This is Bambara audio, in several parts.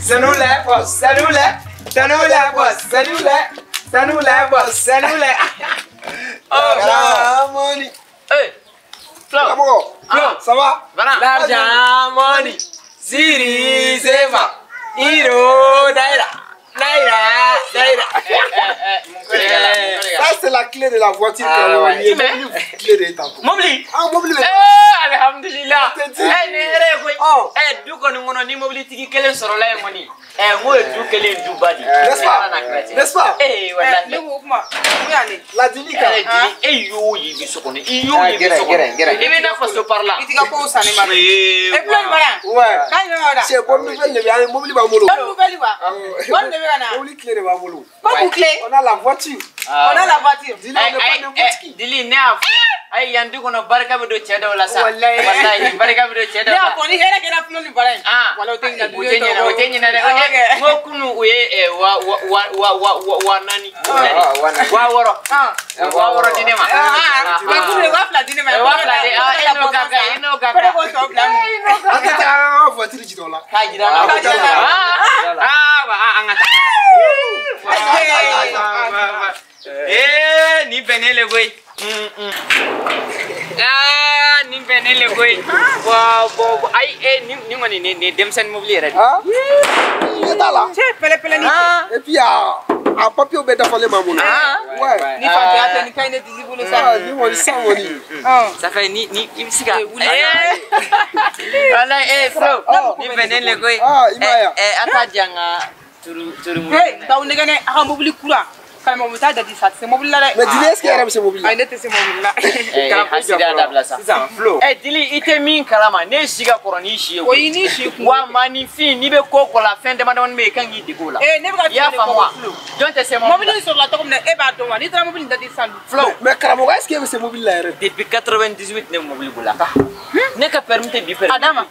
C'est nous les boss, c'est nous les, c'est nous les boss, c'est nous les, c'est nous les boss, c'est nous les. Oh, money. Hey, Flo, Flo, ça va? Voilà. L'argent, money, Siri, Seva, Hiro, Naira, Naira, Naira. Ça, c'est la clé de la voiture. Ah, ouais. Tu mets clé de tantôt. Mobili. Ah, mobili. Eh, alhamdulillah. Eh, ne re ko. Eh, du ko ngono ni mobili tigi kelen soro la ngoni. Eh, ngo du kelen du badi. N'est-ce pas? N'est-ce pas? Eh, wallahi. Ne ko kuma. Mu ya ne? La dilika. Eh, yo yi bi sokone. Yo yi bi sokone. E be na faso par là. Iti ka ko sane ma. Eh, plan mara. Ouais. Kan yo da. C'est bonne nouvelle ne be mobili ba molo. Bonne nouvelle wa. Bonne nouvelle na. Mobili clé de ba molo. Ko clé. On a la voiture. On a la voiture. Dili on n'est pas n'importe qui. Dili ne a ay yandu kono barka be do chedo la sa. Wallahi barka be do chedo. Ne a fo ni hera kera fulo ni bara. Wala o te ɲina. O te ɲina, o te ɲina dɛ. Ngo kunu o ye wa wa wa wa wa nani. Wa wɔrɔ. Wa wɔrɔ di ne ma. Wa kunu wa fila di ne ma. Wa fila di e n'o ka kan, e n'o ka kan. Ko ne k'o tɔ bila mun. An tɛ taa an ka voiture jira o la. K'a jira an na. K'a jira an na. Ah wa an ka taa. Eh, nin bɛnnen le koyi. Ah, nin bɛnnen le koyi. Bon, ayi, eh, nin kɔni nin denmisɛnnin mobili yɛrɛ de. Ah, i t'a la. Cɛ pɛlɛpɛlɛ ni. Et puis a papier bɛɛ dafalen b'an bolo. Ouais. Ni fantanya tɛ nin ka ɲi ne disi bolo sa. Ah, ni kɔni san kɔni. Ça fait ni i bɛ se ka. Walayi, eh, Flo, nin bɛnnen le koyi. Ah, i m'a ye wa. Eh, a t'a di an ka turu turu. Hey, t'aw nɛgɛ nɛ a ka mobili kura. Karamɔgɔ bɛ taa jate sa, a tɛ se mobili la dɛ. Mais Dili, est-ce que e yɛrɛ bɛ se mobili la? Ayi, ne tɛ se mobili la. Eh, hasidiya dabila sa. Sisan Flo. Eh, Dili, i tɛ min kalama, ne si ka kɔrɔ n'i si ye. O y'i n'i si kun. Wa maaninfin, n'i bɛ ko o ko la, fɛn dama damani bɛ yen, i kan k'i dege o la. Eh, ne bɛ ka I y'a fɛn de faamu fɔ wa? Flo. Jɔn tɛ se mobili la? Mobili in sɔrɔla cogo min na, e b'a dɔn wa? N'i taara mobili in dati sisan dun. Flo. Mais karamɔgɔ, est-ce que e bɛ se mobili la yɛrɛ? Depuis 98 ne bɛ mobili boli la. Ne ka permis tɛ bi permis. A d'a ma.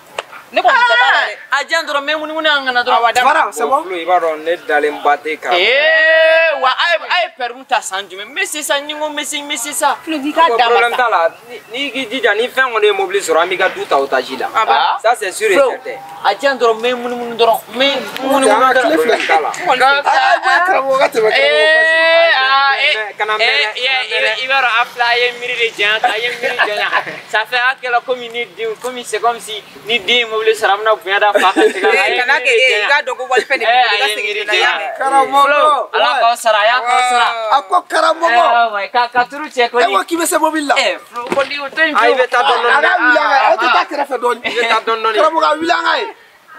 Ne kɔni tɛ baara dɛ. A diyan dɔrɔn, n bɛ munumunu an kana dɔrɔn. Awa, d'a ma. Voilà, c'est bon. Flo, i b'a dɔn ne dalen ba tɛ karamɔgɔ. Ee, wa a ye permis ta san jumɛn? N bɛ sisan, ni n ko n bɛ se, n bɛ sisan. Flo, n'i k'a d'a ma Problème sa. t'a la. N'i k'i jija, ni fɛn kɔni ye mobili sɔrɔ, an b'i ka du ta otage la. Ah bah. Ça c'est sûr et Flo, certain. a diyan dɔrɔn, n bɛ munumunu dɔrɔn, n bɛ munumunu An ka dɔrɔn. tile fila. Problème t'a la. Ah, bɔ karamɔgɔ ka tɛmɛ karamɔgɔ. Ee, aa, ee, Kana mɛn dɛ, ee, i b'a dɔn a fila a ye miiri de janya ta, a ye miiri janya. Ça fait a kɛla komi ni den, komi c'est comme si ni den ye mobili sɔrɔ a bɛna bonya da fa kan. Eh, kana kɛ e, i k'a dɔn ko walifɛn de b'i bolo, i ka segin joona, i y'a mɛn. Karamɔgɔ. Flo, ala k'aw sara, a y'a k'aw sara. A ko karamɔgɔ. Eh, ouais, ka turu cɛ E kɔni. ko k'i bɛ se mobili la. Eh, Flo, kɔni o to yen Ah, i bɛ taa dɔɔni A dɔɔni ka dɛ. wuli an ka ye, aw tɛ taa kɛrɛfɛ dɔɔni. I bɛ taa dɔɔni dɔɔni. Karamɔgɔ, a wuli an ka ye.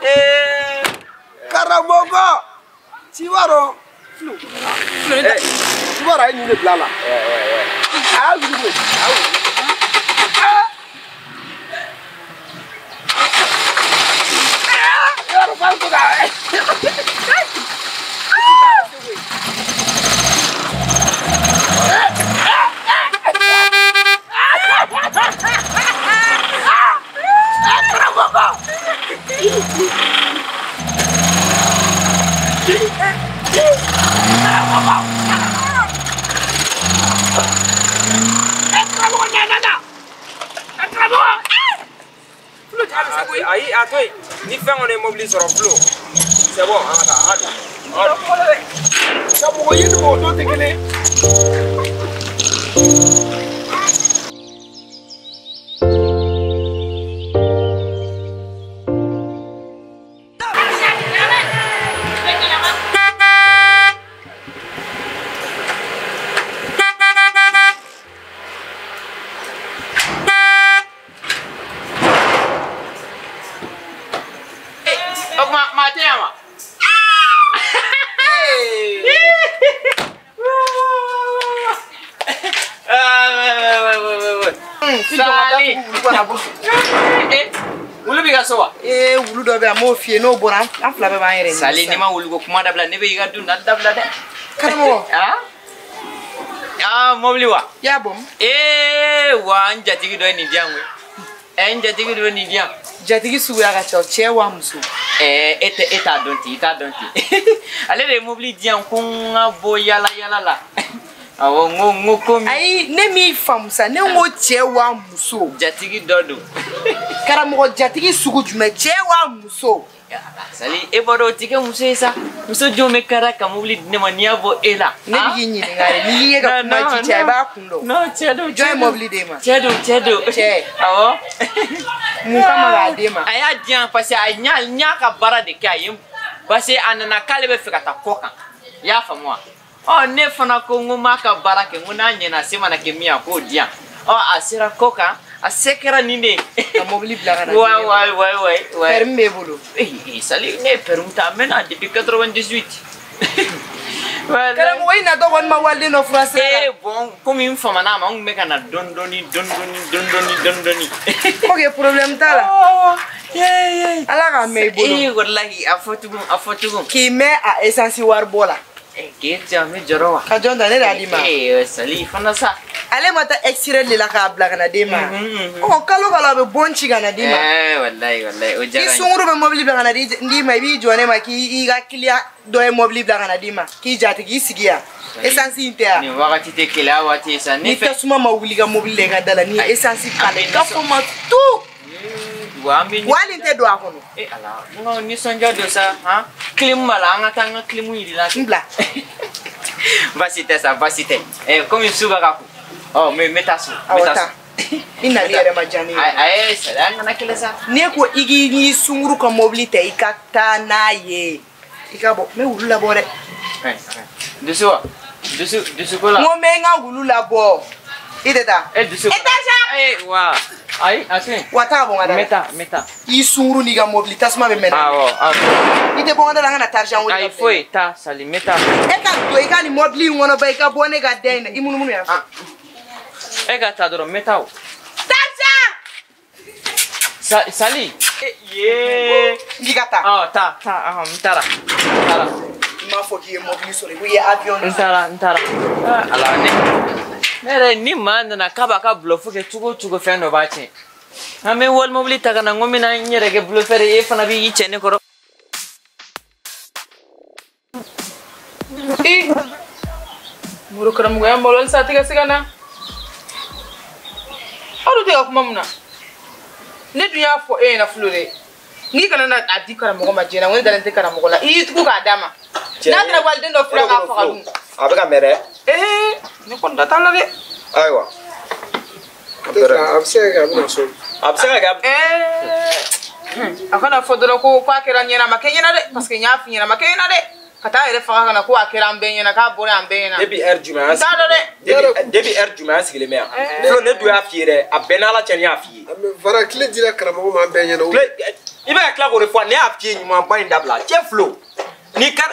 Eh. Karamɔgɔ, tu b'a dɔn. Flo, Flo, ne tɛ. tu b'a dɔn a ye nin de bila a la. A y'a wuli koyi. Ah! Ah! I b'a dɔn k'a bɛ to ka. Ayi, a to yen. Ni fɛn kɔni ye mobili sɔrɔ, Flo, c'est bon, an ka taa, an ka don. Ka mɔgɔ ye ni mɔgɔ dɔn tɛ kelen ye. O kuma maa tɛ yan wa? Sali. Eh, wulu b'i ka so wa? Ee, wulu dɔ bɛ yan, n m'o f'i ye, n'o bɔra, an fila bɛɛ b'an yɛrɛ ɲini Sali, sisan. n'i ma wulu ko kuma dabila, ne bɛ i ka du nali dabila dɛ. Karamɔgɔ. Ah? Ah, mobili wa? I y'a bɔ. Ee, wa n jatigi dɔ ye nin di yan koyi. Eh, n jatigi dɔ ye nin di yan. Jatigi suguya ka ca, cɛ wa muso? Eh, e tɛ e t'a dɔn ten, i t'a dɔn ten. Ale de ye mobili di yan ko n ka bɔ yala yala la. Awɔ n ko komi. Ayi ne m'i faamu sa ne ko cɛ wa muso. Jatigi dɔ don. Karamɔgɔ jatigi sugu jumɛn cɛ wa muso. Sali e b'a dɔn o ti kɛ muso ye sa muso jɔn bɛ kara ka mobili di ne ma n'i y'a bɔ e la. Ne bɛ k'i ɲininka de n'i ye ka kuma ji cɛ i b'a kun dɔn. Non cɛ don. Jɔn ye mobili d'e ma. Cɛ don cɛ don. Cɛ. Awɔ. Mun kama k'a d'e ma. A y'a di yan parce que a n y'a ka baara de kɛ a ye parce que a nana k'ale bɛ fɛ ka taa kɔ kan i y'a faamu wa. Ɔ ne fana ko n ko n m'a ka baara kɛ n ko n'a ɲɛna a se mana kɛ min ye a k'o di yan ɔ a sera kɔ kan. A se kɛra nin de ye. Ka mobili bila ka na. Ouais. Permis b'e bolo. Eh Sali ne ye permis ta a mɛnna depuis 98. Karamɔgɔ i natɔ kɔni ma waliden dɔ fura sira la. Eh bon komi n famana a ma n kun bɛ ka na dɔɔni dɔɔni dɔɔni dɔɔni dɔɔni dɔɔni. Ok problème t'a la. Ala k'a mɛn i bolo. Eh walahi a fɔ tugun a fɔ tugun. K'i mɛn a essence wari bɔ la. Eh k'e ti yan n bɛ jɔrɔ wa. Ka jɔn ta ne de y'a d'i ma. Eh Sali fana sa. Ale ma taa extrait de la k'a bila ka na d'e ma. Ɔ kalo kalo a bɛ bon ci ka na d'i ma. Eh walahi walahi o diyara n ye. I sunkuru bɛ mobili bila ka na d'i ma i b'i jɔ ne ma k'i ka client dɔ ye mobili bila ka na d'i ma k'i jatigi i sigi yan. Essence in tɛ yan. Nin wagati tɛ keleya waati ye sa. Ni tasuma ma wuli ka mobili la i ka da la ni essence k'a la i ka fɔ ma tout. Wa an bɛ. Wa hali n tɛ don a kɔnɔ. Eh ala n ka nisɔndiya don sa han clim b'a la an ka taa an ka clim yir'i la. N bila. Baasi tɛ sa baasi tɛ. Eh komi su bɛ ka ko. Ɔ n bɛ taa so. Awɔ taa. I nali yɛrɛ ma diya ne ye. Ayi Sali an kana kɛlɛ sa. Ne ko i k'i n'i sunkuru ka mobili ta i ka taa n'a ye. I ka bɔ n bɛ wulu labɔ dɛ. Dusu wa dusu dusu ko la. N ko n bɛ n ka wulu labɔ. I tɛ taa. E dusu. E taa sa. Ee wa ayi a to yen. Wa taa bɔ n ka da la. N bɛ taa n bɛ taa. I sunkuru n'i ka mobili tasuma bɛ mɛnɛ. Awɔ awɔ. I tɛ bɔ n ka da la an ka na Tarzan wele. Ayi foyi taa Sali n bɛ taa. E ka don i ka nin mobili in kɔnɔ ba i ka bɔ ne ka da in na i munumunu yan fɛ. E ka taa dɔrɔn n bɛ taa o. Tarzan. Sali. Yee. N k'i ka taa. Ɔ taa taa n taara n taara. I m'a fɔ k'i ye mobili sɔrɔ i ko i ye avion. N taara n taara. Ala ne. Ne yɛrɛ ni maa nana k'a b'a ka bluff kɛ cogo o cogo fɛn dɔ b'a tiɲɛ. An bɛ wali mobili ta ka na n ko n bɛna n yɛrɛ kɛ bluffeur ye e fana b'i cɛ ne kɔrɔ. Ii Moro karamɔgɔya n bolo halisa a tɛ ka se ka na. Aw dun tɛ ka kuma mun na? Ne dun y'a fɔ e ɲɛna Fulo dɛ. N'i kana na a di karamɔgɔ ma diɲɛ na, n ko ne dalen tɛ karamɔgɔ la. I y'i tugu k'a d'a ma. N'a taara waliden dɔ fura k'a faga dun. A bɛ ka mɛn dɛ. Ee ne kɔni da t'a la dɛ. Ayiwa. A bɛ se ka kɛ a bɛna so. A bɛ se ka kɛ. Ee a kana fɔ dɔrɔn ko k'a kɛra n ɲɛna a ma kɛ n ɲɛna dɛ parce que n y'a f'i ɲɛna a ma kɛ n ɲɛna dɛ. Ka taa yɛrɛ faga ka na ko a kɛra an bɛɛ ɲɛna k'a bɔra an bɛɛ ɲɛna. Depuis heure jumɛn an sigilen. N t'a dɔn dɛ. Depuis heure jumɛn an sigilen bɛ yan. Flo ne dun y'a f'i ye dɛ a bɛɛ n'Ala cɛ ne y'a f'i ye. Fara tile dira karamɔgɔ ma an bɛɛ ɲɛna. I bɛ ka tila k'o de fɔ ne y'a f'i ye ɲumanba in dabila cɛ Flo n'i ka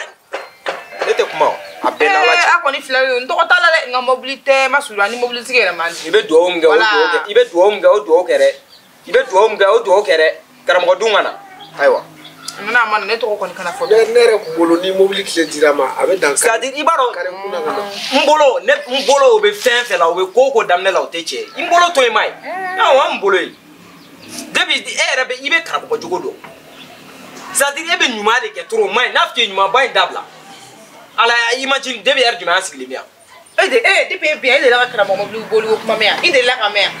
ne tɛ kuma o a bɛɛ n'Ala cɛ. A kɔni filɛ n tɔgɔ t'a la dɛ n ka mobili tɛ n ma surunya ni mobilitigi yɛrɛ man di. I bɛ dugawu min kɛ o dugawu kɛ i bɛ dugawu min kɛ o dugawu kɛ dɛ i bɛ dugawu min kɛ o dugawu kɛ dɛ karamɔgɔ dun ka na ayiwa. N'a ma na ne tɔgɔ kɔni kana fɔ. Ne yɛrɛ kun bolo ni mobili tile dira ma a bɛ dan. C'est à dire i b'a dɔn n bolo ne n bolo o bɛ fɛn fɛn la o bɛ ko o ko daminɛ la o tɛ tiɲɛ ye n bolo to yen ma ye awɔ n bolo ye depuis e yɛrɛ bɛ i bɛ karamɔgɔ jogo dɔn c'est à dire e bɛ ɲuman de kɛ trop o ma ɲi n'a f'i ye ɲumanba in dabila ala imagine depuis heure jumɛn an sigilen bɛ yan. E de e depuis e bi yan e delila ka karamɔgɔ mobili boli ko kuma mɛn yan i delila ka mɛn yan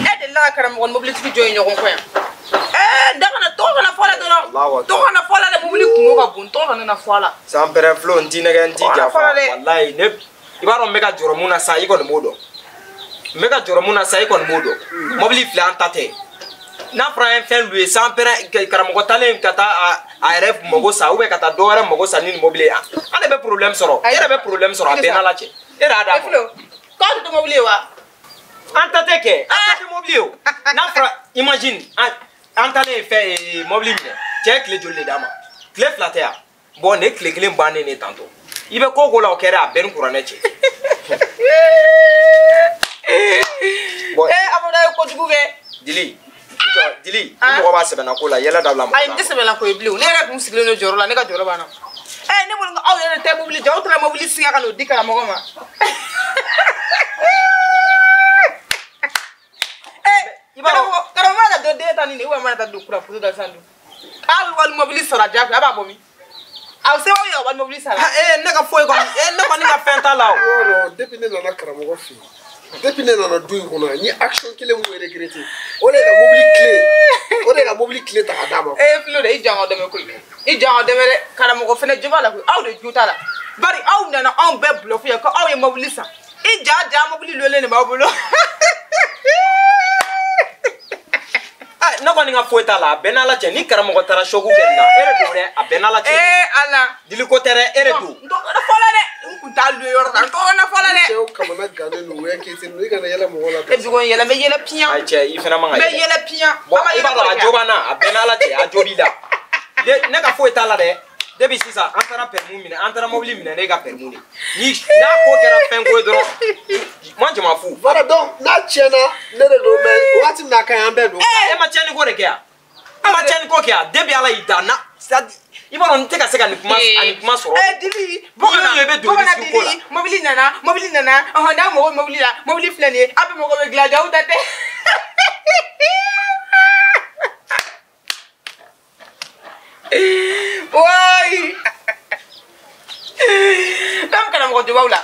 e delila ka karamɔgɔ ni mobilitigi jɔ ye ɲɔgɔn kɔ yan. Da kana tɔgɔ kana fɔ a la dɔrɔn tɔgɔ kana fɔ a la dɛ mobili kungo ka bon tɔgɔ kana na fɔ a la. San pɛrɛ Flo n t'i nɛgɛ n t'i janfa walayi ne i b'a dɔn n bɛ ka jɔrɔ mun na sa i kɔni b'o dɔn n bɛ ka jɔrɔ mun na sa i kɔni b'o dɔn mobili filɛ an ta tɛ n'a fɔra an ye fɛn louer san pɛrɛ karamɔgɔ talen ka taa a yɛrɛ mago sa ou bien ka taa dɔ wɛrɛ mago sa ni nin mobili ye an de bɛ problème sɔrɔ e yɛrɛ bɛ problème sɔrɔ a bɛɛ n'Ala cɛ e yɛrɛ y'a d'a ma. Flo k'aw tɛ mobili ye wa. An ta tɛ kɛ an ta tɛ mobili ye o n'a fɔra imagine an taalen fɛn mobili minɛ cɛ ye tile joli de d'a ma tile 2 tɛ yan bon ne tile 1 bannen ne tantɔ i bɛ ko o ko la o kɛra a bɛɛ ni kuranɛ cɛ. Bon Amadu ye kojugu kɛ. Dili i jɔ Dili i mɔgɔ b'a sɛbɛnna ko la yɛlɛ dabila mɔgɔ la. Ayi n tɛ sɛbɛnna ko ye bilen ne yɛrɛ kun sigilen don jɔyɔrɔ la ne ka jɔyɔrɔ banna. Ne bolo aw yɛrɛ tɛ mobili jɔ aw taara mobili singa ka n'o di karamɔgɔ ma. Karamɔgɔ mana don den ta nin de ou mana taa don kura foto da sisan dun. A bɛ wali mobili sɔrɔ a diyagoya a b'a bɔ min. Aw se b'aw ye ka wali mobili sara. Ne ka foyi kɔni ne kɔni ka fɛn t'a la o. Non, depuis ne nana karamɔgɔ fɛ yen, depuis ne nana du in kɔnɔ yan, n ye action kelen mun regretter, o de ye ka mobili clé, o de ye ka mobili clé ta ka d'a ma. Filo de, i jɔ an ka dɛmɛ koyi. I jɔ an ka dɛmɛ dɛ, karamɔgɔ fɛnɛ jo b'a la koyi, aw de jo t'a la. Bari aw nana anw bɛɛ bluff yan ko aw ye mobili san. I ja mobili luwelen de b'aw bolo. Ne kɔni ka foyi t'a la, a bɛɛ n'Ala cɛ, ni karamɔgɔ taara choc kɛ nin na, e de don dɛ, a bɛɛ n'Ala cɛ. Ala. Dili ko tɛ dɛ, e de don. N tɔgɔ fɔlɔ dɛ, n kun t'a luwe yɔrɔ la, n tɔgɔ na fɔlɔ dɛ. Cɛw kamana gannen don, u inquiété don, i kana yɛlɛ mɔgɔ la. E dugu yɛlɛ, n bɛ yɛlɛ piyan. Ayi cɛ, i fana man ka yɛlɛ. N bɛ yɛlɛ piyan. Bon, i b'a dɔn a jo b'an na, a bɛɛ n'Ala cɛ, a jo b'i la. Ne ka foyi t'a la dɛ. Depuis sisan, an taara permis minɛ, an taara mobili minɛ, ne ka permis de. Ni n'a ko kɛra fɛn ko ye dɔrɔn, moi je m'en fous. Voilà, donc n'a tiɲɛna, ne de don, mais waati min na a ka ɲi, an bɛɛ don. E ma tiɲɛni ko de kɛ yan? E ma tiɲɛni ko kɛ yan? Depuis Ala y'i da na, i b'a dɔn n tɛ ka se ka nin kuma ani kuma sɔrɔ. Dili, bɔ ka na Dili, mobili nana, ɔhɔn, n'aw mago bɛ mobili la, mobili filɛ nin ye, aw bɛ mago bɛ dilan aw ta tɛ. Wayi. Comme karamɔgɔ jo b'aw la,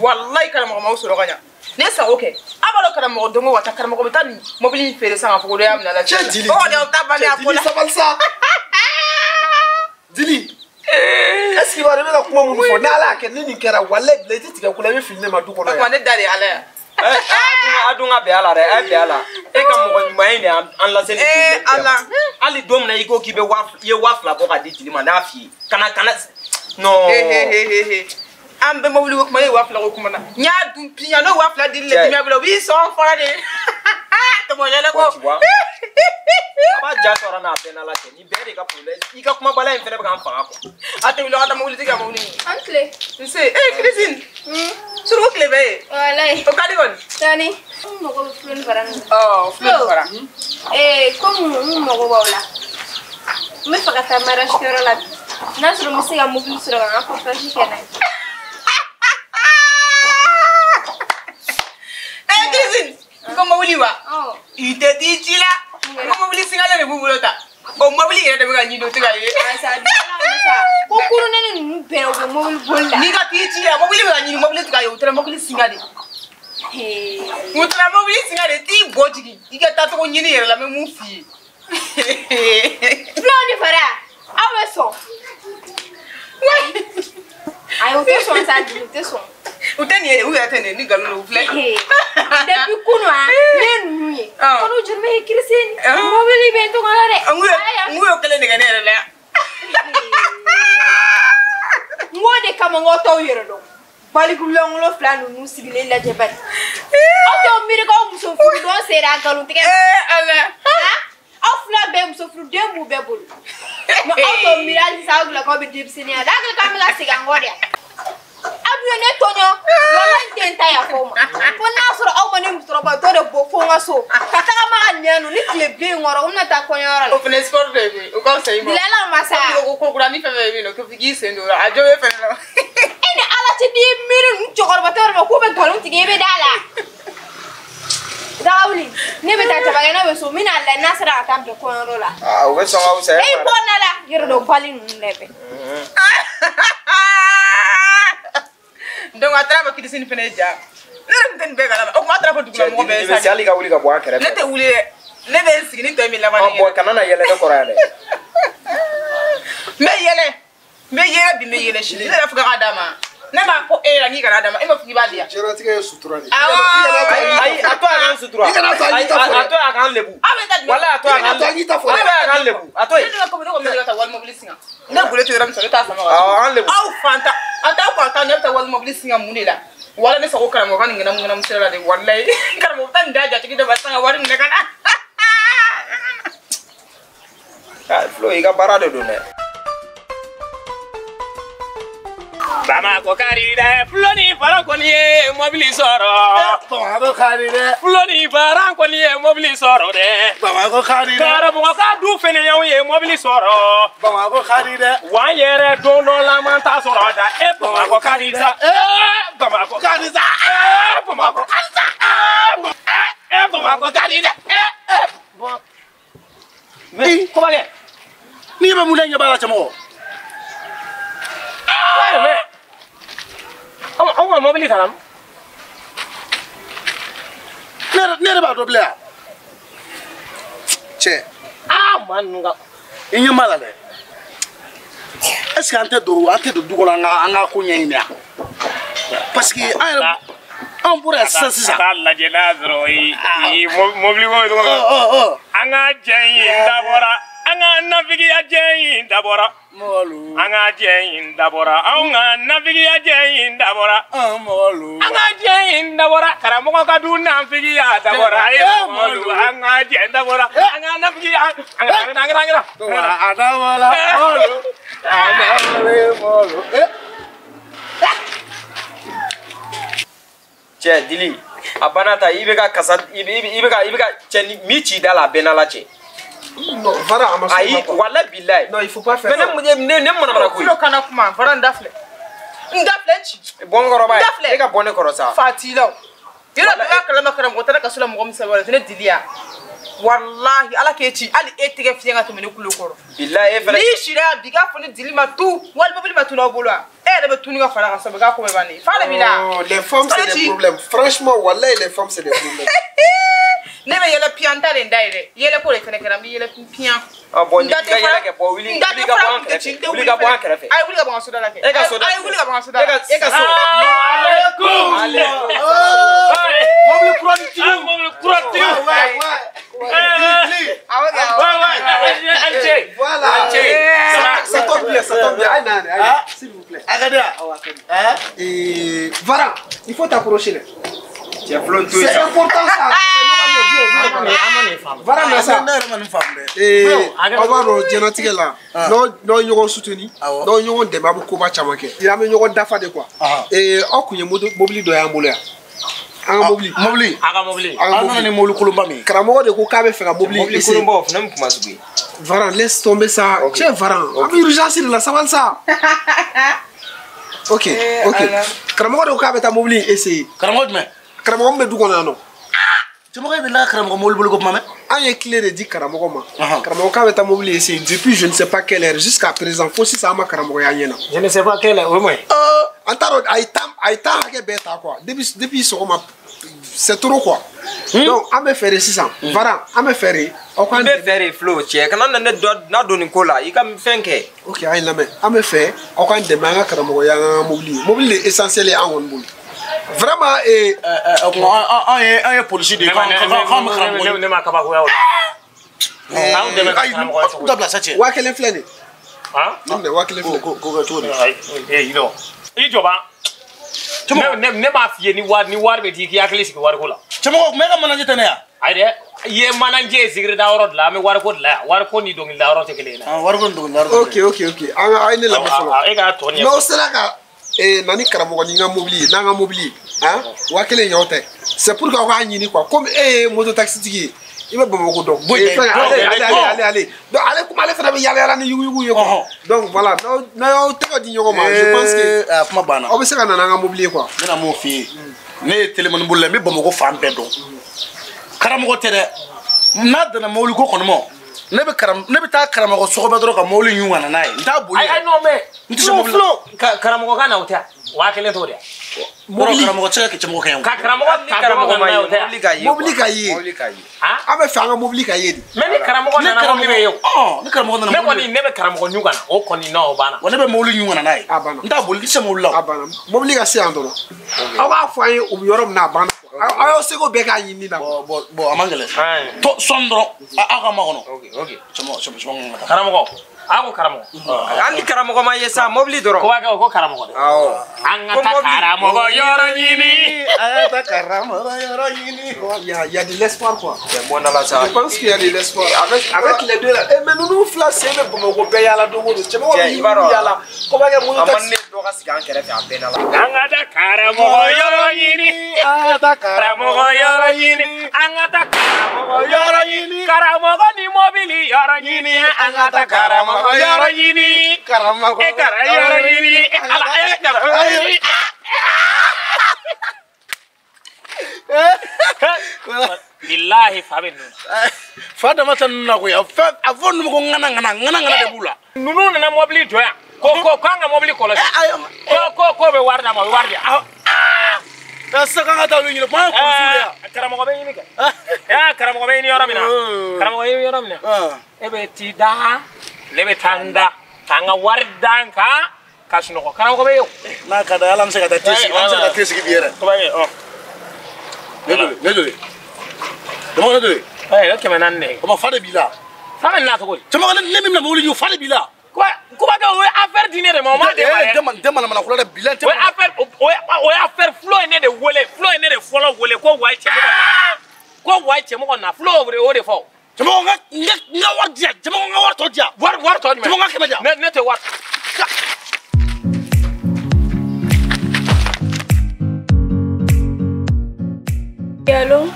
walayi karamɔgɔ m'aw sɔrɔ ka ɲa. Ne sago kɛ, a b'a dɔn karamɔgɔ donko ka taa karamɔgɔ bɛ taa nin mobili in feere sisan k'a fɔ ko dɔ y'a minɛ a la. Cɛ Dili, o kɔni aw ta bannen a ko la. Dili sabali sa. Dili, est-ce que i b'a dɔn i bɛ ka kuma minnu fɔ, n'Ala y'a kɛ ni nin kɛra, walayi bila i tɛ tigɛ ko la, i bɛ fili ne ma du kɔnɔ O yan. tuma ne da de ye Ala ye. A dun ka bɛn a la dɛ, a ye bɛn a la. E ka mɔgɔ ɲuman ye de an lase nin Ala. Hali don min na i ko k'i bɛ i ye 2000 bɔ ka di Dili ma, n'a f'i ye. Kana non. An bɛ mobili ko kuma, ne ye 2000 ko kuma na. N y'a dun piyan, n'o 2000 dili le dimi bolo, o b'i sɔn fɔlɔ de. Tɔmɔ yɛlɛ ko. A b'a ja sɔrɔ n'a bɛɛ n'Ala cɛ, nin bɛɛ de ka problème. I ka kumabala in fɛnɛ bɛ k'an faga quoi. A tɛ wuli, a ka taa mobili tigi ka mobili ɲini. An tile. Nse, Christine. Suruku tile bɛ yen. Walayi. O ka di kɔni. Tani, n mago bɛ fulo ni fara nin na. Ɔ, fulo ni fara. Komi n mago b'aw la. N bɛ fɛ ka taa mariage kɛyɔrɔ la bi. N'a sɔrɔ n bɛ se ka mobili sɔrɔ ka n ka coiffage kɛ n'a ye. Christine, i ko mobili wa? I tɛ t'i ci la. Ko mobili singalen de b'u bolo ta. O mobili yɛrɛ de bɛ ka ɲini o tɛ ka ye. Ko kurunɛni ninnu bɛɛ u bɛ mobili boli la. N'i ka t'i ci la, mobili bɛ ka ɲini, mobili tɛ ka ye, u taara mobili singa de. U taara mobili singa de, t'i bɔ jigin, i ka taa cogo ɲini yɛrɛ la, n bɛ mun f'i ye. Fulaw ni fara, aw bɛ sɔn. Ayi, u tɛ sɔn sa, u tɛ sɔn. U tɛ nin ye dɛ, u yɛrɛ tɛ nin ye, ni nkalon don, u filɛ. Depuis kunun a, ne ye ninnu ye. Kɔnɔ juru bɛ Christine, mobili bɛ n tɔgɔ la dɛ. N y'o kelen de kɛ ne yɛrɛ la yan. N k'o de kama n k'aw t'aw yɛrɛ dɔn. Baliku lankolon fila ninnu sigilen lajɛ bari. Aw t'aw miiri k'aw muso furudon sera nkalontigɛ ma. Ala. Aw fila bɛɛ muso furuden b'u bɛɛ bolo. Mais aw t'aw miiri hali sisan aw k'aw bɛ denmisɛnninya la. Aw k'an bɛ ka segin an kɔ de. Aw dun ye ne tɔɲɔ, walayi n tɛ n ta yafa o ma. Fo n'a sɔrɔ aw ma ne musokɔrɔba dɔ de bɔ fo n ka so. Ka tagama ka ɲɛ nɔ ni tile bilen kɔrɔ, n bɛna taa kɔɲɔyɔrɔ la. O fana ye sport dɔ ye koyi, o ka fisa i ma. Bilala ma sa. Ko ko kura ni fɛn fɛn bɛ yen nɔ, ko f'i k'i sen don o la, a jo bɛ fɛnɛ la. E ni Ala cɛ n'i ye miiri ninnu cɛkɔrɔbatɔ yɛrɛ ma k'u bɛ nkalon tigɛ, i bɛ da la. Dagawuli, ne bɛ taa jabakɛnɛ bɛ so, n bɛna lajɛ n'a sera ka taa bila kɔɲɔyɔrɔ la. O bɛ sɔn ka fisaya. E bɔ na la, yɔrɔ dɔ bali ninnu lajɛ. Donc a taara fɔ Christine fɛnɛ ye ja. Ne yɛrɛ tun tɛ nin bɛɛ kalama. O tuma a taara fɔ dugulamɔgɔ bɛɛ ye sa. Cɛ, hali ka wuli ka bɔ an kɛrɛfɛ. Ne tɛ wuli dɛ. Ne bɛ n sigi ni tɔ in bɛ laban ne ɲɛna. Bɔn, kana na yɛlɛ ne kɔrɔ yan dɛ. N bɛ yɛlɛ. N bɛ yɛlɛ bi, n bɛ yɛlɛ sini. Ne yɛrɛ fɔ k'a d'a ma. Ne m'a fɔ e yɛrɛ k'i kana d'a ma. E m'a fɔ k'i b'a di yan. Diɲɛlatigɛ ye sutura de ye. Awɔ. Ayi, a to a k'an sutura. I kana to a k'i ta fɔ dɛ. A to a k'an lebu. Aw bɛ taa jumɛn? Walayi a to a k'an I kana to a k'i ta fɔ dɛ. A to a k'an lebu. A to yen. Ne ka komi ne ko ne ka taa wali mobili singa. Ne golo tɛ yɔrɔ min sɔrɔ, ne t'a sama ka. Awɔ, an lebu. Aw fanta, a t'aw fantan, ne bɛ taa wali mobili singa mun de la? Wala ne sago karamɔgɔ ka nin ŋanamu ŋanamu sira la de, walayi. Karamɔgɔ bɛ taa nin da jatigi dɔ ma sisan ka wari minɛ ka na. Flo, i ka baara de don dɛ. Bamakɔ kari dɛ, Flo ni fara kɔni ye mobili sɔrɔ. Bamakɔ kari dɛ. Flo ni fara kɔni ye mobili sɔrɔ dɛ. Bamakɔ kari dɛ. Karamɔgɔ ka du fɛnɛ y'anw ye mobili sɔrɔ. Bamakɔ kari dɛ. Wa an yɛrɛ don dɔ la man t'a sɔrɔ da. E Bamakɔ kari sa. Ee Bamakɔ kari sa. Ee Bamakɔ kari sa. Ee Bamakɔ kari dɛ. Ee. Mais Kobakɛ. N'i bɛ mun de ɲɛ b'a la cɛmɔgɔ? Mais anw ka mobili taara min? Ne yɛrɛ b'a dɔn bilen yan. Cɛ. Aa maa ninnu ka. I ɲɛ b'a la dɛ. Est ce que an tɛ don du kɔnɔ an ka ko ɲɛɲini yan? Parce que an yɛrɛ an bɔra yan sisan sisan. Ka taa lajɛ n'a y'a sɔrɔ i mobili ko bɛ cogo min na. An ka jɛ in dabɔra. An ka nafigiya jɛ in dabɔra. An ka jɛ in dabɔra. Anw ka nafigiya jɛ in dabɔra. An ka jɛ in dabɔra. Karamɔgɔ ka du nafigiya dabɔra. An ka jɛ dabɔra. An ka nafigiya. An ka an ka an ka. A dabɔra. A dabɔra. Cɛ Dili, a banna ta i bɛ ka kasa i bɛ ka cɛ min ci da la a bɛɛ n'Ala cɛ. Non, Vara, a ma sɔn. Ayi, walahi bilahi. Non, il faut pas faire ça. Mais ne manamana ko ye. Tulo kana kuma, Vara n da filɛ. N da filɛ n ci. Bɔ n kɔrɔ ba N da filɛ. ye. E ka bɔ ne kɔrɔ sa. Fa t'i la o. Yɔrɔ bɛɛ b'a kalama karamɔgɔ taara kaso la mɔgɔ min sababu la, o tɛ ne Dili ya. Walahi Ala k'e ci hali e tɛgɛ fiɲɛ ka tɛmɛ ne kulo kɔrɔ. Bilahi e fɛnɛ. N'i sira yan bi k'a fɔ ne Dili ma tu wali mobili ma tunu aw bolo wa? E yɛrɛ bɛ tunu ka fara kan sabu k'a ko bɛɛ bannen. Fa de b'i la. Oh, les femmes c'est des problèmes. Franchement, wallahi les femmes c'est des problèmes. Ne bɛ yɛlɛ piyan ta de n da ye dɛ. Yɛlɛ ko de fɛnɛ kɛra n bɛ yɛlɛ piyan. Ah bon, n'i ka yɛlɛ kɛ bɔ wuli wuli ka bɔ an kɛrɛfɛ. Wuli ka bɔ an kɛrɛfɛ. Ayi wuli ka bɔ n ka soda la kɛ. E ka soda. Ayi wuli ka bɔ n ka soda la. E ka so. Aleykum. Mobili kura ni tigiw. Mobili kura tigiw. Ouais, ouais. Awɔ kɛ awɔ. Ouais, ouais. Voilà. Ça tombe bien, ça tombe bien. Aïe, aïe, aïe. S'il vous plaît. A ka di yan. Et Vara, il faut t'approcher là. Cɛ Flo to yen C'est sa. important ça. Vara na sa. Ne yɛrɛ ma nin faamu dɛ. Aw b'a dɔn diɲɛlatigɛ la n'aw ye ɲɔgɔn soutenu n'aw ye ɲɔgɔn dɛmɛ a bɛ koba caman kɛ. An bɛ ɲɔgɔn dafa de quoi. Aw kun ye mobili dɔ y'an bolo yan. An ka mobili. Mobili. A ka mobili. An ka An nana ni mobili kolonba min ye. Karamɔgɔ de ko k'a bɛ fɛ ka mobili Mobili essayer. kolonba o fana ye kuma sugu ye. Varan, laisse tomber ça. Tiens, Varan, an bɛ urgence de la, sabali sa. Ok, ok. Karamɔgɔ de ko k'a bɛ taa mobili in essayer. Karamɔgɔ jumɛn? Karamɔgɔ min bɛ du kɔnɔ yan nɔ. Cɛmɔgɔ de la karamɔgɔ mobili bolo ko kuma mɛn. An ye clé de di karamɔgɔ ma. Karamɔgɔ k'a bɛ taa mobili essayer depuis je ne sais pas quelle heure jusqu'à présent fo sisan an ma karamɔgɔ y'an ɲɛ na. Je ne sais pas quelle heure o ye mun ye. An t'a dɔn a ye temps hakɛ bɛɛ ta quoi. Depuis sɔgɔma c'est trop quoi. Donc an bɛ fɛ de sisan. Varan, an bɛ fɛ de aw k'an I bɛ fɛ de Flo cɛ kana na ne dɔ n'a don nin ko la i ka fɛn kɛ. Ok, an ye lamɛn. An bɛ fɛ aw k'an dɛmɛ an ka karamɔgɔ y'an ka mobili ye. Mobili de essentiel ye an kɔni bolo. Vraiment O tuma an ye polisi de ye k'an bɛ karamɔgɔ. Ne ma kabakoya o la. Anw dɛmɛ ka karamɔgɔ ye cogo di? Dabila sa cɛ. 5000 filɛ nin ye. Han? Ne minɛ 5000 filɛ. Ko kɛ cogo di? Ayi, i jɔ. I jɔ ban. Ne m'a f'i ye ni wari bɛ di k'i hakili sigi wariko la. Cɛmɔgɔ kun e ka manaje tɛ ne ya? Ayi dɛ, i ye manaje ye zikiri da yɔrɔ de la, an bɛ wariko de la yan. Wariko ni dɔnkili da yɔrɔ tɛ kelen ye dɛ. Wariko ni dɔnkili da yɔrɔ tɛ kelen ye. Ok, ok, ok. An a ye ne lamɛn fɔlɔ. E k'a tɔ ɲɛfɔ. N'aw sera ka na ni karamɔgɔ ni n ka mobili ye, n'an ka mobili ye, han, 5000 y'aw ta ye. C'est pour que aw k'a ɲini quoi. Comme e ye moto taxi tigi ye, i bɛ Bamakɔ dɔn. Fɛn, ale. Donc ale komi ale fana bɛ yala yala ni yuguyugu ye quoi. Donc voilà, n'aw y'aw tɛgɛ di ɲɔgɔn ma, je pense que kuma banna. Aw bɛ se ka na n'an ka mobili ye quoi. N bɛna mun f'i ye. Ne ye telimani bolila, n bɛ Bamakɔ fan bɛɛ dɔn. Karamɔgɔ tɛ dɛ. N'a danna mobili ko kɔni ma, ne bɛ taa karamɔgɔ sɔgɔbɛ dɔrɔn ka mobili ɲun ka na n'a ye. N t'a boli. Ayi non mais. N tɛ se mobili la. Flo, karamɔgɔ ka na o tɛ 5000 t'o de. Mobili karamɔgɔ tɛ se ka kɛ cɛmɔgɔ kan ye. Ka karamɔgɔ ta karamɔgɔ ma ye o tɛ. Mobili ka ye. Mobili ka ye. Mobili ka ye. An bɛ fɛ an ka mobili ka ye de. Mais ni karamɔgɔ nana mobili bɛ ye o. Ni karamɔgɔ nana. Ne kɔni ne bɛ karamɔgɔ ɲun ka na o kɔni non o banna. Wa ne bɛ mobili ɲun ka na n'a ye. A banna. N t'a boli n tɛ se mobili la. A banna. Mobili ka se yan dɔrɔn. Aw b'a fɔ an ye u bɛ yɔrɔ min na a banna. Aw y'aw seko bɛɛ k'a ɲini na. Bon a man gɛlɛn. To sɔn dɔrɔn aw ka makɔnɔ. Ok, ok. Cɛmɔgɔ Karamɔgɔ. A ko karamɔgɔ. Hali ni karamɔgɔ ma ye sa mobili dɔrɔn. Ko b'a kɛ o ko karamɔgɔ dɛ. Awɔ. An ka taa karamɔgɔ yɔrɔ ɲini. An ka taa karamɔgɔ yɔrɔ ɲini. Il y a de l'espoir quoi. Je pense qu'il y a de l'espoir avec les deux là. Eh mais ninnu fila sen bɛ Bamakɔ bɛɛ yaala don o don. Cɛmɔgɔ bɛ yiri yaala. Ko b'a kɛ moto taxi. A man ne dɔ ka sigi an kɛrɛfɛ a bɛɛ la. An ka taa karamɔgɔ yɔrɔ ɲini. An ka taa karamɔgɔ yɔrɔ ɲini. An ka taa karamɔgɔ yɔrɔ ɲini. Karamɔgɔ ni mobili yɔrɔ ɲini. An ka taa karamɔgɔ yɔrɔ ɲini. Karamɔgɔ. E kara yɔrɔ ɲini. Ala e karamɔgɔ ɲini. Bilahi fa bɛ ninnu na. Fa dama tɛ ninnu na koyi. A fɔ ninnu ma ko ŋana ŋana ŋana ŋana de b'u la. Ninnu nana mobili jɔ yan. Ko ko an ka mobili kɔlɔsi. Ko bɛ wari d'a ma, o bɛ wari di yan. Sisan k'an ka taa olu ɲini, kuma ye polisiw de yan. Karamɔgɔ bɛ ɲini kɛ. Karamɔgɔ bɛ ɲini yɔrɔ min na. Karamɔgɔ bɛ ɲini yɔrɔ min na. E bɛ t'i da, ne bɛ taa n da, k'an ka wari da n kan ka sunɔgɔ. Karamɔgɔ bɛ yen o. N'a ka d'a ye, hali an bɛ se ka taa te sigi, an bɛ se ka taa te sigi bi yɛrɛ. Ne joli. Jama ne joli. O 400 de ye. O ma fa de b'i la. Fa bɛ nin na cogo di? Jama ne min bɛna mobili ɲini, fa de b'i la. Kubakɛ o ye affaire di ne de ma, o ma d'e ma dɛ. N tɛ manamana ko la dɛ, bilahi n tɛ. O ye affaire o ye affaire Flo ye ne de wele, Flo ye ne de fɔlɔ wele ko wayi cɛmɔgɔ na. Ko wayi cɛmɔgɔ na, Flo o de fɔ. Cɛmɔgɔ n ka wari di yan, cɛmɔgɔ n ka wari tɔ di yan. Wari tɔ jumɛn? Cɛmɔgɔ n ka 100 di yan. Ne tɛ wari. Allo?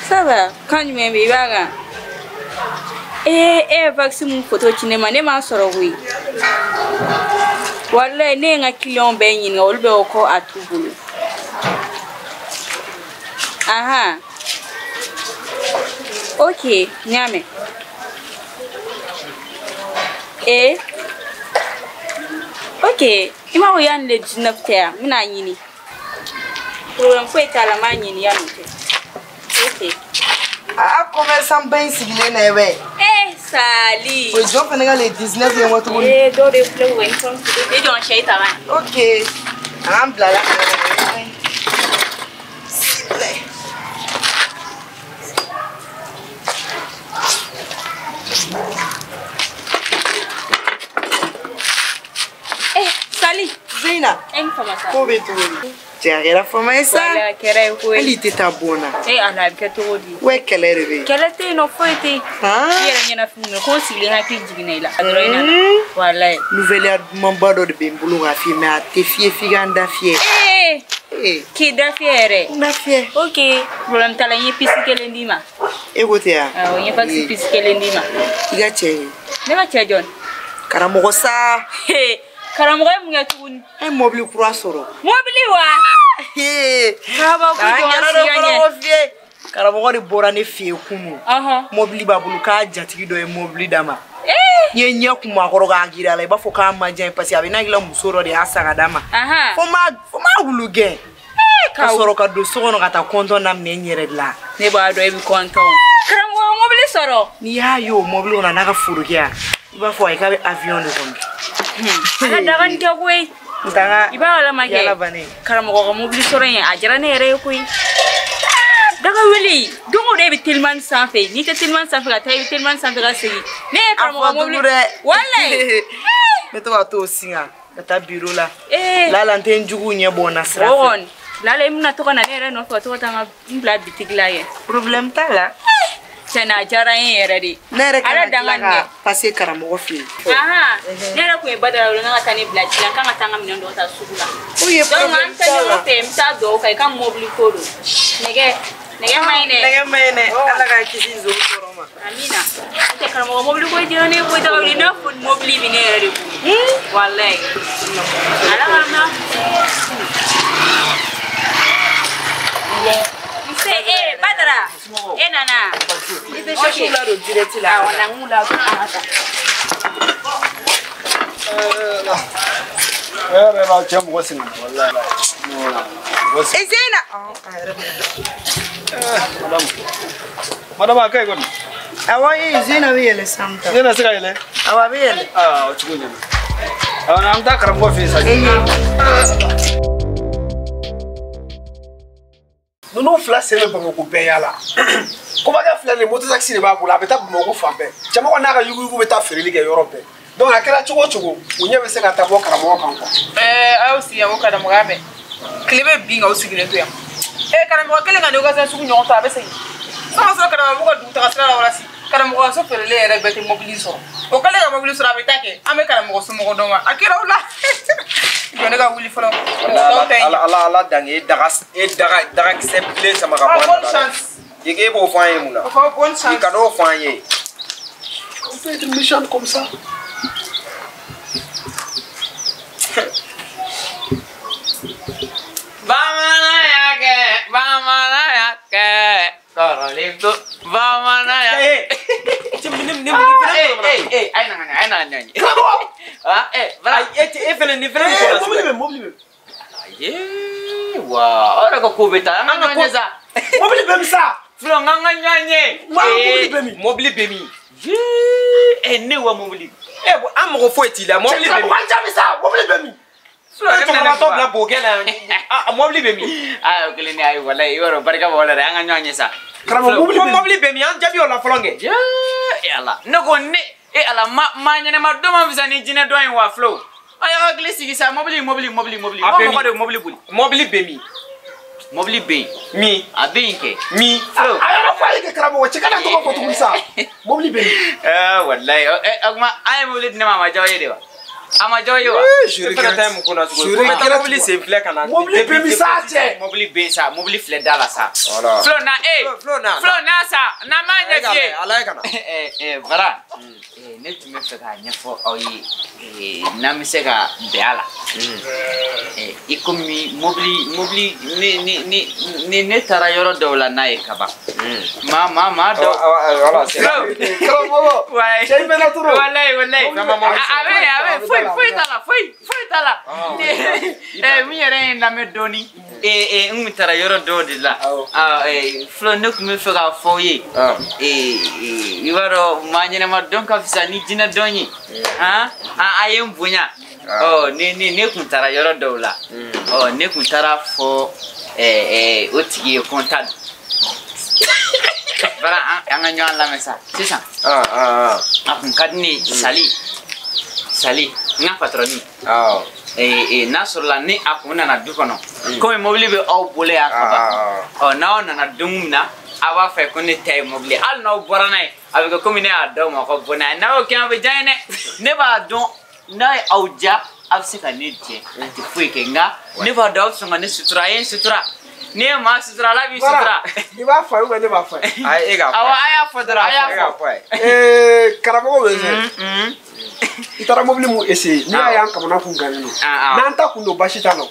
Ça va? Kan jumɛn bɛ yen i b'a kan? E ye vaccin mun photo ci ne ma, ne m'a sɔrɔ koyi. Walayi ne ye n ka client bɛɛ ɲininka, olu bɛɛ ko ko a t'u bolo. Ahan. Ok, n y'a mɛn. Ok, i m'a fɔ yanni le 19 tɛ yan, n bɛna ɲini. Problème foyi t'a la, n b'a ɲini yanni o cɛ. Ok. Ah, commerçant ba in sigilen na ye bɛ. Sali. O jɔn fana ka le 19 ye n kɔ tuguni. Dɔw de filɛ k'u ka uniforme photo. I jɔ n sɛ i ta ban. Ok. A k'an bila la. Sali. Zeyna. E ni fama sa. Ko bɛ cogo di? Cɛ a kɛra fama ye sa. Wala a kɛra ye koyi. Hali i tɛ taa bon na. Ala a bɛ kɛ cogo di? Wa kɛlɛ de bɛ yen. Kɛlɛ tɛ yen nɔ, foyi tɛ yen. I yɛrɛ ɲɛnafin minɛ ko n sigilen hakili jiginna i la. A dɔrɔn i nana. Walayi. Nouvelle dumanba dɔ de bɛ n bolo k'a f'i ye mais a tɛ f'i ye f'i ka n da fiyɛ. K'i da fiyɛ yɛrɛ. N da fiyɛ. Ok, problème t'a la, n ye pisi kelen d'i ma. E ko ten wa? Awɔ, n ye vaccin pisi kelen d'i ma. I ka cɛ ye. Ne ka cɛ jɔn? Karamɔgɔ sa. Karamɔgɔ ye mun kɛ tuguni? E ye mobili kura sɔrɔ. Mobili wa? Kabako jɔ n siga ɲɛ. Karamɔgɔ de bɔra ne fɛ yen kunun. Mobili b'a bolo k'a jatigi dɔ ye mobili d'a ma. N ye ɲɛ kun a kɔrɔ k'a jira a la, i b'a fɔ k'a man diya n ye parce que a bɛ n'a hakili muso dɔ de y'a san ka d'a ma. Fo n m'a wulu gɛn. Ka sɔrɔ ka don so kɔnɔ ka taa kɔntɔn daminɛ n yɛrɛ de la. Ne b'a dɔn e bɛ kɔntɔn. Karamɔgɔ mobili sɔrɔ. N'i y'a ye o mobili kɔnɔ a n'a ka forokɛya, i b'a fɔ ayi k'a bɛ avion de kɔnɔ. Ala daga nin kɛ koyi. I b'a kalama kɛ. Karamɔgɔ ka mobili sɔrɔ in a diyara ne yɛrɛ ye koyi. Daga wele don o don e bɛ telimani sanfɛ, n'i tɛ telimani sanfɛ ka taa i bɛ telimani sanfɛ ka segin. Ne ye karamɔgɔ mobili walayi. N bɛ to ka t'o singa ka taa biro la. Lala n tɛ n juguw ɲɛ bɔ n na sira fɛ. O kɔni lala i bɛna to ka na ne yɛrɛ nɔfɛ ka to ka taa n bila bitigi la yɛ. Problème t'a la. Tiɲɛna a diyara n ye yɛrɛ de. Ne yɛrɛ kan ka tila ka passer karamɔgɔ fɛ yen. Ne yɛrɛ kun ye Badara wele n ka taa ne bila ci la, n kan ka taa n ka minɛn dɔw ta sugu la. O ye problème t'a la. Donc an tɛ ɲɔgɔn fɛ, n bɛ taa dugawu kɛ i ka mobili ko don. Nɛgɛ ma ɲi dɛ. Nɛgɛ ma ɲi dɛ. Ala k'a kisi nson tɔɔrɔ ma. Amina. N'o tɛ karamɔgɔ mobili ko diyara ne ye koyi, daga wuli n'a fɔ mobili bɛ ne yɛrɛ de bolo. Walayi. Ala ka na. Nse Badara. E nana. I tɛ sɛsiw ladon direct la. Awɔ, na n k'u ladon an ka taa. E yɛrɛ b'a cɛ mɔgɔ sɛgɛn walayi. Zeyna. Madame a ka ɲi kɔni. Awɔ Zeyna bɛ yɛlɛ sisan. Ne na se ka yɛlɛ? Awɔ a bɛ yɛlɛ. Aa o cogo ɲɛna. Awɔ an bɛ taa karamɔgɔ fɛ yen sa. Ninnu fila sen bɛ Bamakɔ bɛɛ yaala. Kobakɛ filɛ nin ye moto taxi de b'a bolo, a bɛ taa Bamakɔ fan bɛɛ. Cɛmɔgɔ n'a ka yuguyugu bɛ taa feereli kɛ yɔrɔ bɛɛ. Donc a kɛra cogo o cogo, u ɲɛ bɛ se ka taa bɔ karamɔgɔ kan quoi. A y'aw sigi yan ko karamɔgɔya mɛn. Tile bɛ bin k'aw sigilen to yan. Karamɔgɔ kelen ka n'i ka sugu ɲɔgɔn ta a bɛ segin. San sɔrɔ karamɔgɔ b'u ka dugutaga sira la walasa karamɔgɔ ka so feerelen yɛrɛ bɛɛ tɛ mobili sɔrɔ. O kɛlen ka mobili sɔrɔ a bɛ taa kɛ an bɛ karamɔgɔ somɔgɔ dɔn wa a kɛra o la. Jɔ ne ka wuli fɔlɔ. Ala dan e daga dagakisɛ bilen sama ka bɔ a la. Bonne chance. I k'e b'o fɔ an ye mun na? O fɔ bonne chance. I ka n'o fɔ an ye. On peut être méchante comme ça. Bamanan y'a kɛ, bamanan y'a kɛ, kɔrɔlen to, bamanan y'a kɛ. Eh ayi na ayi na ɲɔgɔn ye. Ah eh bara e fɛnɛ nin fɛnɛ mobili bɛ mobili bɛ. Ayi wa aw yɛrɛ ka ko bɛ taa an ka ɲɔgɔn ye sa. Mobili bɛ min sa. Filo n k'an ka ɲɔgɔn ye. Mobili bɛ min. Mobili bɛ min. Eh ne wa mobili. Eh an mago foyi t'i la mobili bɛ min. Cɛ jaabi sa mobili bɛ min. E cɛkɔrɔbatɔ bila bokɛ la yan a mobili bɛ min. Aa o kelen de ayi walayi i b'a dɔn barika b'aw la dɛ an ka ɲɔgɔn ye sa. Karamɔgɔ mobili bɛ min. Mobili bɛ min an jaabi o la fɔlɔ kɛ. E ala ne ko ne e ala ma ɲɛnɛma dɔ ma fisa ni jinɛ dɔ ye wa Filo. A y'aw hakili sigi sa mobili mobili mobili mobili. A bɛ min mɔgɔ de bɛ mobili boli. Mobili bɛ min. Mobili bɛ yen. Min. A bɛ yen kɛ. Min. Filo. A yɔrɔ fɔ a ye kɛ karamɔgɔ cɛ kana tɔgɔ fɔ tuguni sa. Mobili bɛ min. Ɛɛ walayi ɛ o kuma a ye mobili di ne ma a ma diya aw ye de wa. A ma diya aw ye wa. E fana ta ye mun ko na tuguni. Ko n bɛ taa mobili sen filɛ ka na. Mobili bɛ min sa cɛ. Mobili bɛ yen sa mobili filɛ da la sa. Voilà. Filo na e. Filo na. Filo na sa na m'a ɲɛ f'i ye. Ala ye ka na. Bara. Ne tun bɛ fɛ k'a ɲɛfɔ aw ye n'an bɛ se ka bɛn a la. I komi mobili mobili ne ne taara yɔrɔ dɔw la n'a ye kaban. Maa dɔw. Voilà c'est. Karamɔgɔ. Cɛ i mɛnna trop. Walayi walayi. A bɛ foyi foyi t'a la foyi foyi t'a la. Min yɛrɛ ye n lamɛn dɔɔni. N kun taara yɔrɔ dɔw de la. Filo ne tun bɛ fɛ k'a fɔ aw ye. I b'a dɔn maa ɲɛnɛma dɔn ka fisa ni jinɛ dɔn ye. A ye n bonya. Ne kun taara yɔrɔ dɔw la. Ne kun taara fɔ o tigi ye ko n ta don. Bara an ka ɲɔgɔn lamɛn sa sisan. A kun ka di ne ye Sali. Sali n ka patɔrɔni. N'a sɔrɔla ni a kun nana du kɔnɔ. Komi mobili bɛ aw bolo yan ka ban. N'aw nana don min na a b'a fɛ ko ne ta ye mobili ye hali n'aw bɔra n'a ye a bɛ kɛ komi ne y'a d'aw ma ka bɔ n'a ye n'a y'o kɛ a bɛ diya n ye dɛ. Ne b'a dɔn n'a ye aw diya a bɛ se ka ne jɛ a tɛ foyi kɛ nka ne b'a dɔn aw bɛ sɔn ka ne sutura a ye n sutura. N'i ye maa sutura ala b'i sutura. I b'a fɔ a ye ou bien ne b'a fɔ a ye. Ayi e k'a fɔ. Awɔ a y'a fɔ dɔrɔn a y'a fɔ. Karamɔgɔ bɛ se. I taara mobili mun essayer n'i y'a ye an kamana kun gannen don. N'an ta kun don baasi t'a la.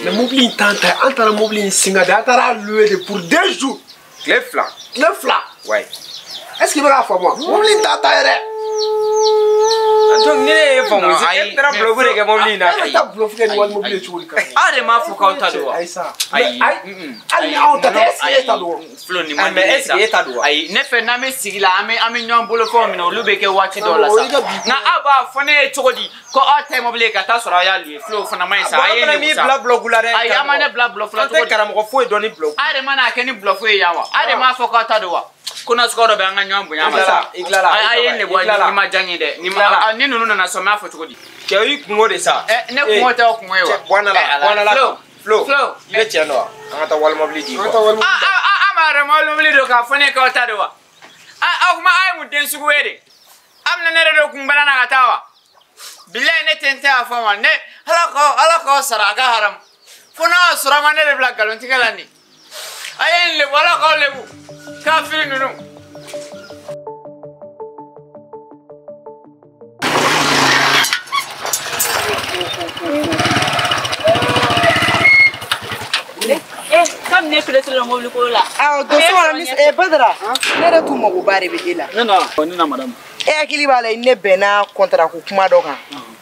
Mais mobili in t'an ta ye an taara mobili in singa de an taara louer de pour 2 jours. Tile fila. Tile fila. Ouais. Est-ce que i bɛ k'a faamu wa? Mobili in t'an ta ye dɛ. Donc ni ne ye faamu e taara bluff de kɛ mobili in na. E bɛ taa bluff kɛ ni wali mobili ye cogo di karamɔgɔ? Aw de m'a fɔ k'aw ta don wa? Ayi sa. Ayi hali ni anw ta tɛ est-ce que e ta don wa? Filo nin man di ne sa. Mais est-ce que e ta don wa? Ayi ne fɛ n'an bɛ sigi la an bɛ ɲɔgɔn bolofɛnw minɛ olu bɛ kɛ waati dɔw la sa. Nka aw b'a fɔ ne ye cogo di ko aw ta ye mobili ye ka taa sɔrɔ aw y'a louer Filo fana man ɲi sa. A ye ne m'i bila bluff la dɛ. Ayi an ma ne bila bluff la cogo di? An tɛ karamɔgɔ foyi dɔn ni bluff. Aw de mana kɛ ni bluff ye yan wa? Aw de m'a fɔ k'aw ta don wa? Ko nasuguya dɔ bɛ an ka ɲɔgɔn bonya ma sa. I tilala. A ye ne bɔ ni ma diya n ye dɛ. Ni ma ni ninnu nana sɔn n b'a fɔ cogo di? Cɛ o y'i kungo de sa. Ne kungo tɛ o kungo ye wa? Cɛ bɔ an na la bɔ an na la. Filo i bɛ cɛ dɔn wa? An ka taa wali mobili d'i ma. An b'a yɛrɛ mobili don k'a fɔ ne k'aw ta don wa? Aw kuma aw ye mun den sugu ye de? Aw bɛna ne yɛrɛ don kunbala na ka taa wa? Bilayi ne tɛ n tɛ a fɔ ma ne ala k'aw sara a ka haramu. Fo n'a y'a sɔrɔ a ma ne de bila nkalontigɛ la nin. A ye n lebu ala k'aw lebu. Kafiri ninnu. Comme ne filɛ sera mobili ko la. Awɔ doso kɔnɔ ni Badara ne yɛrɛ tun magoba de bɛ e la. Ne na ne na madame. E hakili b'a la ne bɛnna contrat ko kuma dɔ kan.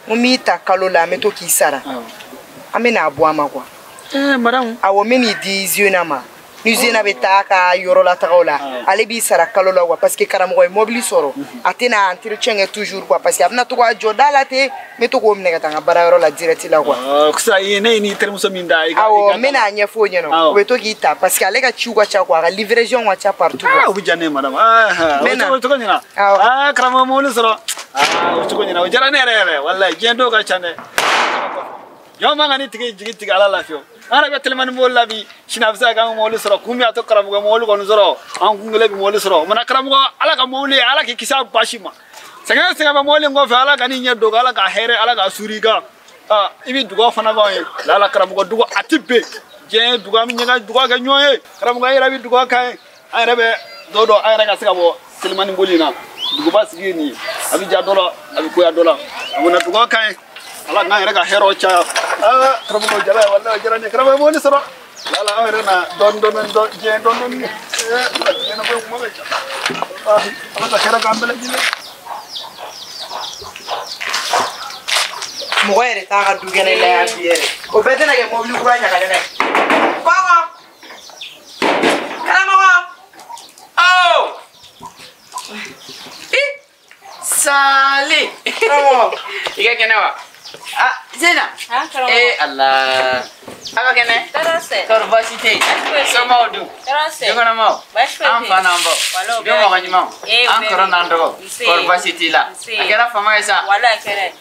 N m'i ta kalo la n bɛ to k'i sara. An bɛ n'a bɔ a ma quoi. Madame. Awɔ n bɛ n'i di Zena ma. Ni Zena bɛ taa ka yɔrɔ la tagaw la ale b'i sara kalo la quoi parce que karamɔgɔ ye mobili sɔrɔ a tɛna entretien kɛ toujours quoi parce que a bɛna to k'a jɔ da la ten n bɛ to k'o minɛ ka taa n ka baarayɔrɔ la direct la quoi. Sisan ne ni terimuso min da i ka. Awɔ n bɛna a ɲɛfɔ o ɲɛna o bɛ to k'i ta parce que ale ka ciw ka ca quoi a ka livraison ka ca partout quoi. O bɛ diya ne ye madame. O cogo ɲɛna. Karamɔgɔ mobili sɔrɔ. O cogo ɲɛna o diyara ne yɛrɛ yɛrɛ walayi diɲɛ dɔw ka ca dɛ. Jɔn man ka ni tigi jigi tigɛ ala la fiyewu. An yɛrɛ bɛ telimani boli la bi sini a bɛ se ka k'an ka mobili sɔrɔ kun min y'a to karamɔgɔ mobili kɔni sɔrɔ an kun kelen bɛ mobili sɔrɔ o mana karamɔgɔ ala ka mobili ala k'i kisi a baasi ma sɛgɛn sɛgɛn bɛ mobili in kɔfɛ ala ka n'i ɲɛ don ala ka hɛrɛ ala ka suuru i kan i bɛ dugawu fana k'anw ye lala karamɔgɔ dugawu a ti ben diɲɛ ye dugawu an bɛ ɲɛgɛn dugawu kɛ ɲɔgɔn ye karamɔgɔ an yɛrɛ bɛ dugawu k'an ye an yɛrɛ bɛ dɔ dɔn an yɛrɛ ka se ka bɔ telimani boli in na duguba sigi ye nin ye a bɛ diya dɔ la a bɛ goya dɔ la a mana dugawu k'an ye ala k'an yɛrɛ ka hɛrɛw caya. Karamɔgɔ jala walayi jara ne karamɔgɔ mobili sɔrɔ lala an yɛrɛ na dɔɔni dɔɔni dɔɔni diɲɛ dɔɔni dɔɔni diɲɛ na ko kuma ka ca ala ka hɛrɛ k'an bɛɛ lajɛlen. Mɔgɔ yɛrɛ t'a ka du kɛnɛ la yan bi yɛrɛ. O bɛɛ tɛna kɛ mobili kura ɲaga ɲaga ye. Kɔkɔ. Karamɔgɔ. Oh! Sali! Karamɔgɔ. I ka kɛnɛ wa? Ah, Zena. Ah, karamɔgɔ. Eh, Allah. A ka kɛnɛ? Tɔɔrɔ tɛ. Tɔɔrɔ baasi tɛ yen. Somɔgɔw dun? Tɔɔrɔ tɛ. Dukɔnɔmaw? Baasi foyi tɛ An fa n'an baw. Walahi, o Du mɔgɔ ɲumanw. Eh, o An bɛɛ kɔrɔ bɛ. n'an dɔgɔ. Nse. Kɔrɔ baasi t'i la. Nse. A kɛra fama ye sa. Walahi, a kɛra ye.